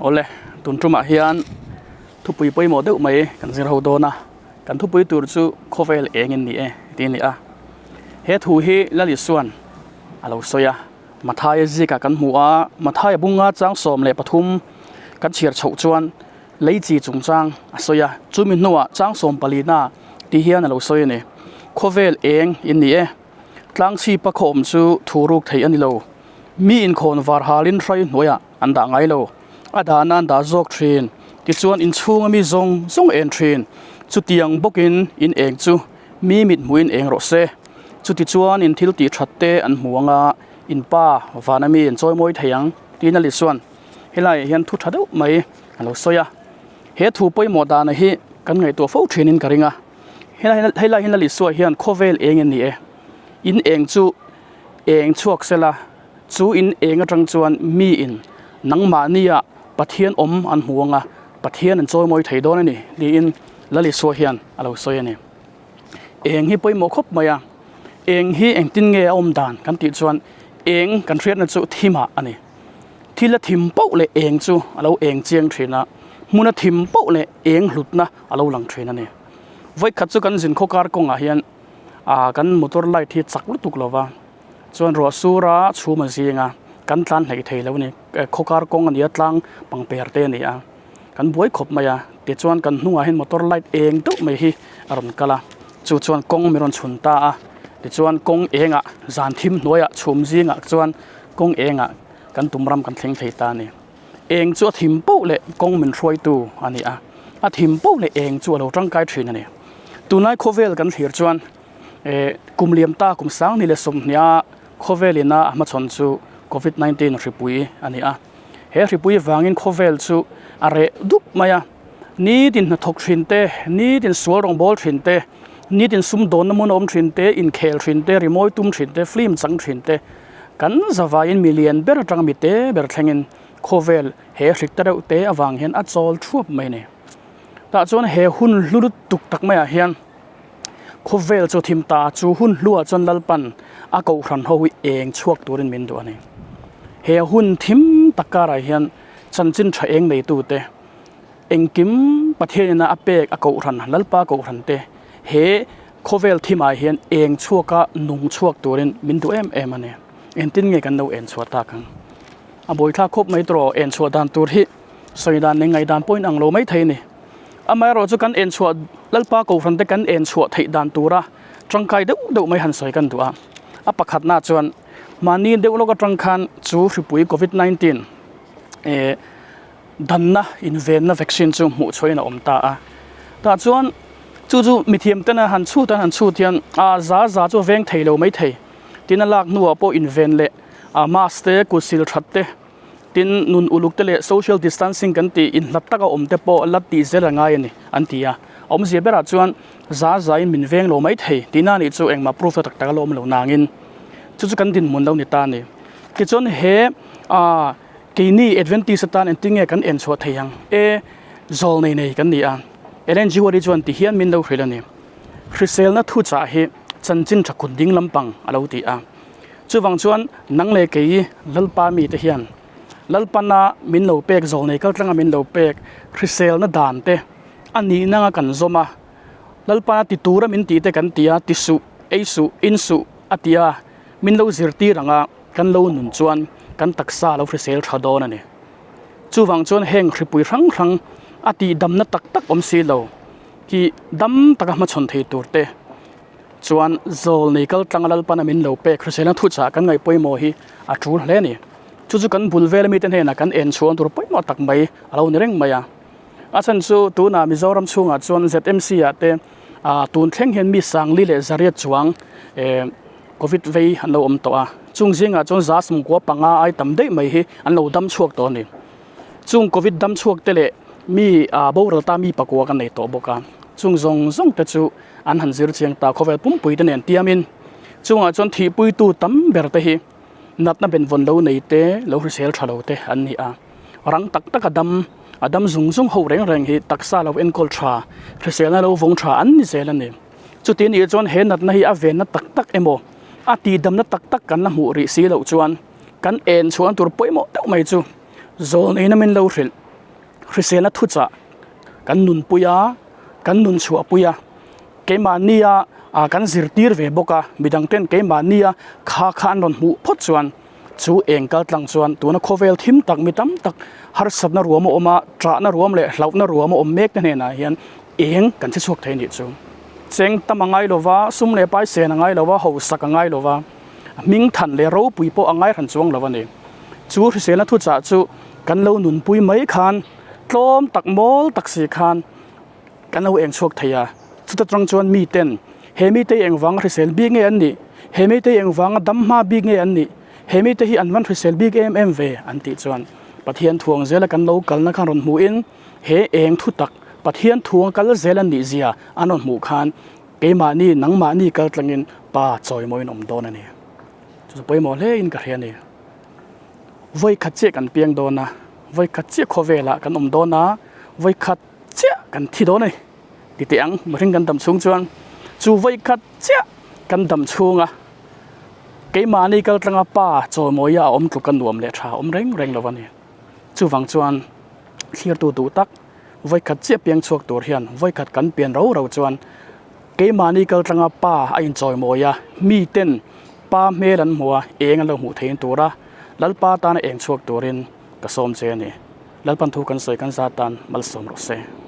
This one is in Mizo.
Awle, tun tumah hian thupui pawimawh deuh mai kan zir ho dawn a, kan thupui tur chu khawvel eng in ni e tih a ni a. He thu hi Lalisuan a lo sawi a, Mathaia zikah kan hmu a, Mathaia bunga chang 13 kan chhiar chhoh chuan lei chi chungchang a sawi a, chumi hnuah chang 14 tih hian a lo sawi a ni. Khawvel eng in ni e, tlang chhipa khaw awm chu thu ruk theih a ni lo. Mi inkhawn var halin hrai hnuaiah an dah ngai lo, a dahna an dah zawk thin. Tichuan inchhunga mi zawng zawng en thin. Chutiang bawkin in eng chu mi mit hmuhin eng rawh se. Chutichuan in thil tih that te an hmu anga in pa vana mi an chawimawi thei ang tiin a Lisuan helaiah hian thu tha deuh mai a lo sawi a. He thu pawimawh dana hi kan ngaihtuah fo thinin ka ring a. Helai hian Lalisua hian khawvel eng a ni e. In eng chu eng chhuak sela chu in eng atang chuan mi in nangmahnia Pathian awm an hmu anga Pathian an chawimawi thei dawn a ni tiin Lalisua hian a lo sawi a ni. Eng hi pawimawh khawp mai a, eng hi engtin nge a awm dan kan tih chuan eng kan hriatna chu thimah a ni. Thil a thim poh leh eng chu a lo eng chiang thin a, hmun a thim poh leh eng hlutna a lo lang thin a ni. Vawikhat chu kan zin khawkar kawngah hian ah kan motor light hi chak lutuk lo va, chuan ruah sura chhum a zing a, kan tlan hleih thei lo a ni. Khawkar kawng a ni a, tlang pangper te a ni a. Kan buai khawp mai a, tichuan kan hnungah hian motor light eng deuh mai hi a rawn kal a, chu chuan kawng min rawn chhun ta a, tichuan kawng engah zan thim hnuaiah chhum zingah chuan kawng engah kan tum ram kan thleng thei ta a ni. Eng chu a thim poh leh kawng min hruaitu a ni a, a thim poh leh eng chu a lo tangkai thin a ni. Tunlai khawvel kan thlir chuan eh kum liam ta kum 2020 a khawvel ina a hmachhawn chu covid 19 hripui a ni a. He hripui vangin khawvel chu a reh dup mai a, nitin hnathawk thin te, nitin sual rawng bawl thin te, nitin sumdawnna hmun a awm thin te, inkhel thin te, rimawi tum thin te, film chang thin te, kan zavaiin mi lian ber atanga mi te ber thlengin khawvel he hrik ta reuh te avang hian a chawl thuap mai a ni. Tah chuan he hun hlu lutuk tak maiah hian khawvel chu thim ta chu hun hluah chuan Lalpan a kohhran ho hi eng chhuak turin min duh a ni. He hun thim tak karah hian chanchin tha eng neitute engkim Pathianina a pek a kohhran Lalpa kohhran te he khawvel thimah hian eng chhuaka nung chhuak turin min duh em em a ni. Engtin nge kan lo en chhuah tak ang? A buaithlak khawp mai tawh en chhuah dan tur hi sawi dan leh ngaihdan pawhin ang lo mai thei a ni. Amaherawh chu kan en chhuah Lalpa Kohhran te kan en chhuah theih dan tura tangkai deuh deuh mai han sawi kan duh a. A pakhatna chuan mahni deuh lawk atang khan chu hripui covid 19 eh danna invenna vaccine chu hmuh chhuahin a awm ta a. Tah chuan chu chu mithiam tena han chhut an han chhut hian a za za chu a veng thei lo mai thei. Tin a lak hnuah pawh inven leh a mask te kut sil that te Tin, nun uluk te leh social distancing kan tih inhlat taka awm te pawh la tih zel a ngai a ni, an ti a. A awmzia berah chuan za zain min veng lo mai thei tihna anih chu engmah proof na tak tak a la awm lo nangin chu chu kan dinhmun lo ni ta a ni. Tichuan he ah keini Adventist atan engtin nge kan en chhuah thei ang? E, zawl nei nei kan ni a. Ellen G. White-i chuan ti hian min lo hrilh a ni. Hriselna thuchah hi chanchin tha kut ding lampang a lo ti a. Chuvang chuan nang leh kei Lalpa mite hian Lalpana min lo pek zawh nei kaltlanga min lo pek hriselna dan te a nihna anga kan zawm a, Lalpana ti tura min tih te kan ti a, ti suh, ei suh, in suh a ti a, min lo zirtir anga kan lo nun chuan kan taksa lo hrisel tha dawn a ni. Chuvang chuan heng hripui hrang hrang a tihdamna tak tak awm si lo hi dam taka hmachhawn thei tur te, Chuan zawl nei kal tlanga Lalpana min lo pek hriselna thuchah kan ngaih pawimawh hi a tul hle a ni. Chu chu kan bul vel mite hnenah kan en chhuan tur pawimawh tak mai a lo ni reng mai a. A chhan chu tunah Mizoram chhungah chuan ZMC ah te tun thleng hian mi Sangli leh Zariat chuang Covid vei an lo awm tawh a. Chung zingah chuan za sawmkua panga ai tam daih mai hi an lo dam chhuak tawh a ni. Chung Covid dam chhuak te leh mi boral ta mi pakua kan nei tawh bawk a. Chung zawng zawng te chu an han zir chiang ta khawvel pumpui te nen tiamin chungah chuan thihpuitu tam ber te hi natna benvawn lo nei te lo hrisel tha lo te an ni a, rang tak taka dam a dam zung zung ho reng reng hi taksa lo enkawl tha hriselna lo vawng tha an ni zel a ni. Chuti nih chuan he natna hi a venna tak tak emaw a tihdamna tak tak kan la hmuh rih si loh chuan kan en chhuahna tur pawimawh deuh mai chu zawlneina min lo hrilh. Hriselna thuchah kan nunpui a, kan nun chhuahpui a, keimahnia kan zirtir ve bawk a, midang ten keimahnia kha kha an rawn hmuh phawt chuan chu eng kal tlang chuan tuna khawvel thim tak mi tam tak harsatna ruam a awm a, ṭahna ruam leh hlauhna ruam a awm mek te hnenah hian eng kan che chhuak thei a nih chu. Cheng tam a ngai lova, sum leh pai sen a ngai lova, hausak a ngai lova, hming than leh ropui pawh a ngai hran chuang lo a ni. Chu hriselna thuchah chu kan lo nunpui mai khan tlawm tak mawl tak si khan kan lo eng chhuak thei a, chuta tang chuan miten he mite hi engvanga hrisel bik nge an nih, he mite hi engvanga dam hma bik nge an nih, he mite hi an van hrisel bik em em ve an tih chuan Pathian thuang zela kan lo kalna khan rawn hmuhin he eng thu tak Pathian thuang kal zel an nih zia an rawn hmuh khan keimahni nangmahni kal tlangin Pa chawimawiin awm dawn a ni. Chu chu pawimawh hle in ka hria a ni. Vawi khat chiah kan piang dawn a, vawi khat chiah khawvelah kan awm dawn a, vawi khat chiah kan thi dawn a ni ti teh ang mihring kan dam chhung chuan chu vawi khat chiah kan dam chhung a keimahni kal tlanga pa chawimawia a awm tluk a nuam leh tha awm reng reng lo a ni. Chuvang chuan thlirtu duh tak vawi khat chiah piang chhuak tur hian vawi khat kan pian ro ro chuan keimahni kal tlanga pa a inchawimawi a, miten pa hmel an hmu a, eng an lo hmuh theihin tur a, Lalpa tana eng chhuak turin ka sawm che a ni. Lalpan thu kan sawi kan zat tan malsawm rawh se.